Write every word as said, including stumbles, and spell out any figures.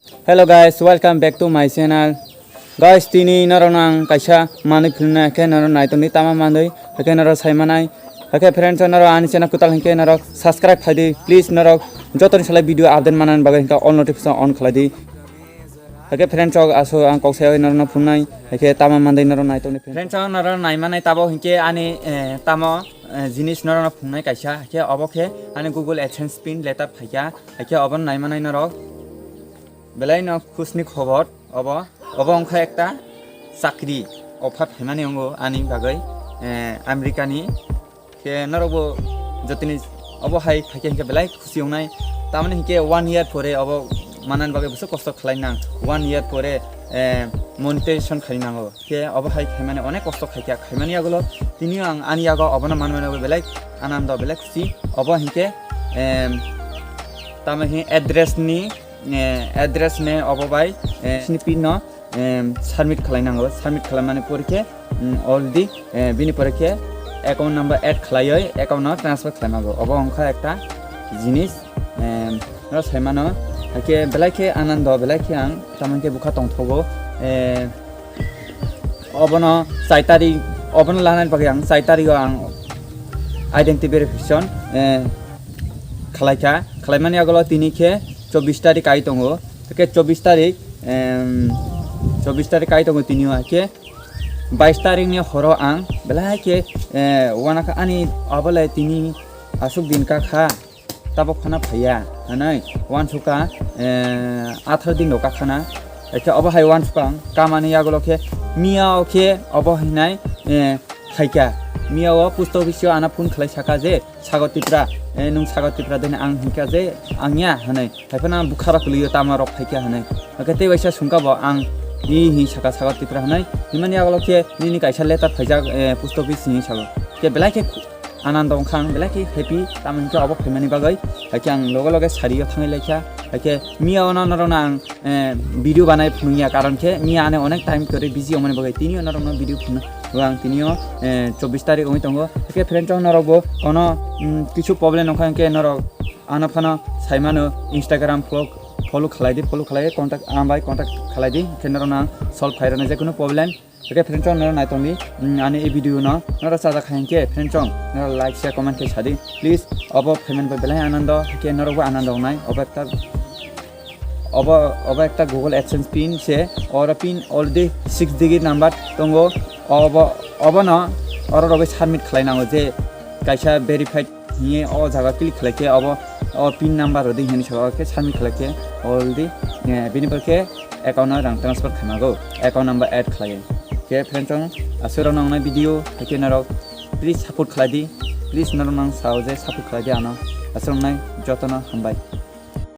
Hello guys, welcome back to my channel. Guys, tini norok ang kaisa manwi philna khe norok naitoni tama manwi, hakhe norok sai manai. Hakhe friends, norok ani channel kwtal hinkhe norok subscribe khai di. Please norok jotoni salai video update manani bagwi hinkhe all notification on khlai di. Hakhe friends, aso ang kok sai norokno phunai, hakhe tama manwi norok naitoni. Friends, norok nai manai tabo hinkhe ani, eh, tamo, eh, jinis norokno phunai kaisa, hakhe obo khe ani Google AdSense pin letter phaikha, hakhe obo nai manai norok. Belai no khusni khobor obo. Obo wngkha ekta chakri offer phaimani wngo ani bagwi, eh, America ni. Khe norokbo jotoni obo hai phaikhe hinkhe belai khusi wngnai. Tamoni hinkhe one year pore obo manani bagwi buso kosto khlai nang. One year pore, eh, monetization khai nango. Khe obo hai khaimani onek kosto khaikha. Khaimani yagulo tini ang ani yago obono manmani bagwi belai anando, belai khusi. Obo hinkhe, em, tamo hinkhe address ni eh, address ne obo bai, eh, sini pin no, em, submit khlai nango. Submit khlaimani pore khe, mm, already, eh, bini pore khe account number add khlaioi account no transfer khlai nango. Obo wngkha ekta jinis, em, no sai mano. Hakhe belai khe anando, belai khe ang tamoni khe bwkha tongthogo, eh, obono chai tarik, obono lanani bagwi ang chai tarik o ang identity verification, eh, khlaikha. Khlaimani yagulo tini khe chobbish tarik kai tongo. Hakhe chobbish tarik, em, chobbish tarik kai tongo tini o, hakhe bais tarik ni horo ang belai khe, eh, uanakha ani abole tini aswk din ka kha. Tabok khana phaiya, hwnwi uansukha, eh, atharo din rok khana. Ekhe obo hai uansukha ang, kamani yagulo khe miya o khe obo hinai, eh, phaikha. Miya o post office o ana phone khlai saka je, "Sagar Tripura, eh, nwng Sagar Tripura dini?" Ang hinkha je, "Ang ya," hwnwi. Haiphano bwkha rok kwlwi o tama rok phaikha hwnwi. Hakhe tei waisa sungkha bo ang, "I," hin saka, "Sagar Tripura," hwnwi. Himani yagulo khe nini kaisa letter phaijak, eh, post office hinwi saka. Khe belai khe anando wngkha ang, belai khe happy, tamoni khe obo phaimani bagwi. Hakhe ang loge loge sari o thangwi laikha. Hakhe miya ono norokno ang, eh, video banai phunukya, karon khe miya ani onek time kwrwi busy wngmani bagwi tini o norokno video phunukgo ang tini o, eh, chobbish tarik wngwi tongo. Hakhe friends, norokbo kono, mm, kisu problem wngkha hinkhe norok ano phano sai mano, Instagram follow, follow khlai di, follow khlai contact, ang bai contact khlai di, khe norokno ang solve khai rwna je kunu problem. Hakhe friends, norok nai tong di, mm, ani e video no norok chajak hai hinkhe friends, norok like, share, comment khe sa di. Please, obo phaimani bai belai anando, hakhe norok bo anando wngnai. Obo ekta, obo, obo ekta Google AdSense pin se, oro pin already six digit number tongo. Obo, obono oro rogwi submit khlai nango je kaisa verified hiye o jaga click khlai khe obo o pin number rwdi hinwi saka khe submit khlai khe already, eh, bini pore khe account o rang transfer khlai mago, account number add khlai khe. Friends, aswk rok nang nai video hakhe norok please support khlai di, please norok nang sao je support khlai di ano, aswk nai jotono hambai.